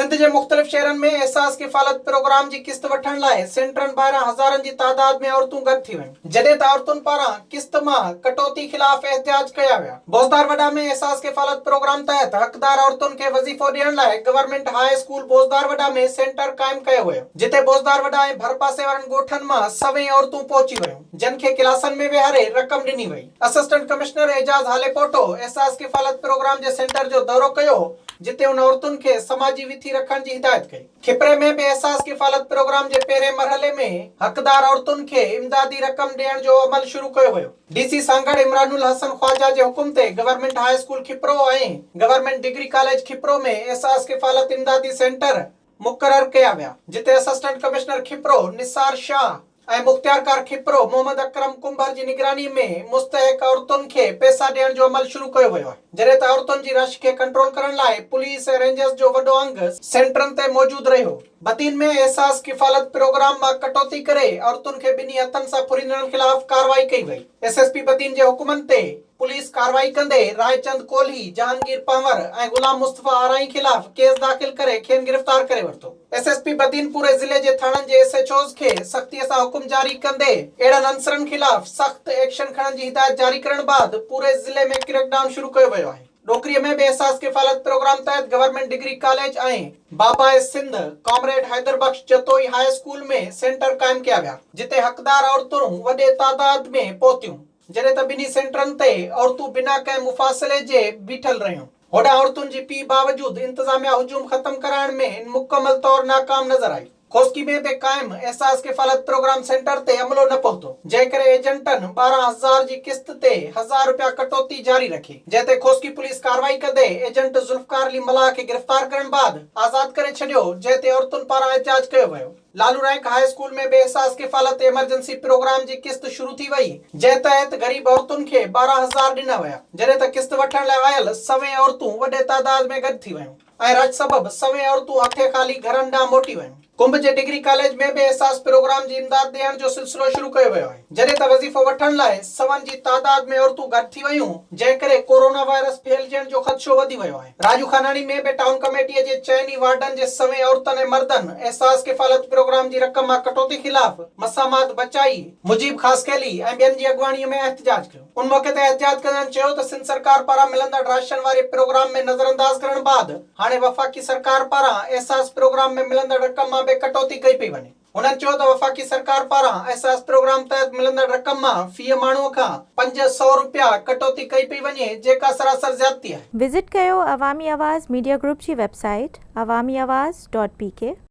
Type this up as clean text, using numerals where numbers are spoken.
سنڌ جي مختلف شهرن ۾ احساس ڪفالت پروگرام جي قسط وٺڻ لاء سينٽرن ٻاهران هزارن جي تعداد ۾ عورتون گڏ ٿي ويون، جڏهن ته عورتن پاران قسط مان ڪٽوتي خلاف احتجاج ڪيا ويا. بوزدار وڏا ۾ احساس ڪفالت پروگرام تحت حقدار عورتن کي وظيفو ڏيڻ لاء گورنمينٽ هاء اسڪول بوزدار وڏا ۾ سينٽر قائم ڪيو ويو، جتي بوزدار وڏا ۽ ڀرپاسي وارن ڳوٺن مان سوين عورتون پهچي ويون، جن کي ڪلاسن ۾ ويهاري رقم ڏني وئي. اسسٽنٽ ڪمشنر اعجاز هاليپوٽو احساس ڪفالت پروگرام جي سينٽر جو دورو ڪيو جتي هن عورتن کي سماجي وٿي رکڻ جي هدايت ڪئي. کپري ۾ به احساس ڪفالت پروگرام جي پهرين مرحلي ۾ حقدار عورتن کي امدادي رقم ڏيڻ جو عمل شروع ڪيو ويو. ڊي سي سانگهڙ عمران الحسن خواجه جي حڪم تي government high school Khipro ۽ government degree college Khipro ۾ Ehsaas Kafalat امدادي سينٽر مقرر ڪيا ويا، جتي اسسٽنٽ ڪمشنر کپرو نثار شاهه ۽ مختيارڪار کپرو محمد اڪرم ڪنڀر جي نگراني ۾ مستحق عورتن کي پئسا ڏيڻ جو عمل شروع ڪيو ويو آهي، جڏهن ته عورتن جي رش کي ڪنٽرول ڪرڻ لاء پوليس ۽ رينجرز جو وڏو انگ سينٽرن تي موجود رهيو. بدين ۾ احساس ڪفالت پروگرام مان ڪٽوتي ڪري عورتن کي ٻنهي هٿن سان ڦريندڙن خلاف ڪارروائي ڪئي وئي، ايس ايس پي بدين جي حڪمن تي پوليس ڪارروائي ڪندي رائچند ڪولهي، جهانگير پنهور ۽ غلام مصطفيٰ آرائين خلاف ڪيس داخل ڪري کين گرفتار ڪري ورتو. ايس ايس پي بدين پوري ضلعي جي ٿاڻن جي ايس ايڇ اوز کي سختي سان حڪم جاري ڪندي اهڙن عنصرن خلاف سخت ايڪشن کڻڻ جي هدايت جاري ڪرڻ بعد پوري ضلعي ۾ ڪريڪ ڊائون شروع ڪيو ويو آهي. ڏوڪري ۾ به احساس ڪفالت پروگرام تحت گورنمينٽ ڊگري ڪاليج ۽ باباء Sindh comrade Haider Bakhsh Jatoi high school ۾ centre قائم ڪيا ويا جتي حقدار عورتون وڏي تعداد ۾ پهتيون. جڏهن ته ٻنهي سينٽرن تي عورتون بنا ڪنهن مفاصلي جي بيٺل رهيون. هوڏانهن عورتن جي پيهه باوجود انتظاميا هجوم ختم ڪرائڻ ۾ مڪمل طور ناڪام نظر آئي. کوسڪي ۾ به قائم احساس ڪفالت پروگرام سينٽر تي عملو نه پهتو، جنهن ڪري ايجنٽن 12 هزار جي قسط تي هزار رپيا ڪٽوتي جاري رکي، جنهن تي کوسڪي پوليس ڪارروائي ڪندي ايجنٽ ذوالفقار علي ملاح کي گرفتار ڪرڻ بعد آزاد ڪري ڇڏيو، جنهن تي عورتن پاران احتجاج ڪيو ويو. لالو رائنڪ هاء اسڪول ۾ به احساس ڪفالت ايمرجنسي پروگرام جي قسط شروع ٿي وئي، جنهن تحت غريب عورتن کي 12 هزار ڏنا ويا، جڏهن ته قسط وٺڻ لاء آيل سوين عورتون وڏي تعداد ۾ گڏ ٿي ويون ۽ رش سبب سوين عورتون هٿين خالي گهرن ڏانهن موٽي ويون. ڪنب جي ڊگري ڪاليج ۾ به احساس پروگرام جي امداد ڏيڻ جو سلسلو شروع ڪيو ويو آهي، جڏهن ته وظيفو وٺڻ لاء سون جي تعداد ۾ عورتون گڏ ٿي ويون، جنهن ڪري ڪورونا وائرس ڦهلجڻ جو خدشو وڌي ويو آهي. راڄو خاناڻي ۾ به ٽائون ڪميٽيء جي چئن ئي وارڊن جي سوين عورتن ۽ مردن احساس ڪفالت پروگرام جي رقم مان ڪٽوتي خلاف مسامات بچائي، مجيب خاصخيلي ۽ ٻين جي اڳواڻيء ۾ احتجاج ڪيو. ان موقعي تي احتجاج ڪندڙن چيو ته سنڌ سرڪار پاران ملندڙ راشن واري پروگرام ۾ نظرانداز ڪرڻ بعد هاڻي وفاقي سرڪار پاران احساس پروگرام ۾ ملندڙ رقم مان به ڪٽوتي ڪئي پئي وڃي. هنن چيو ته وفاقي سرڪار پاران احساس پروگرام تحت ملندڙ رقم مان في ماڻهو کان 500 رپيا ڪٽوتي ڪئي پئي وڃي جيڪا سراسر زيادتي آهي. وزٽ ڪيو عوامي آواز ميڊيا گروپ جي web site Awami Awaz dot P K.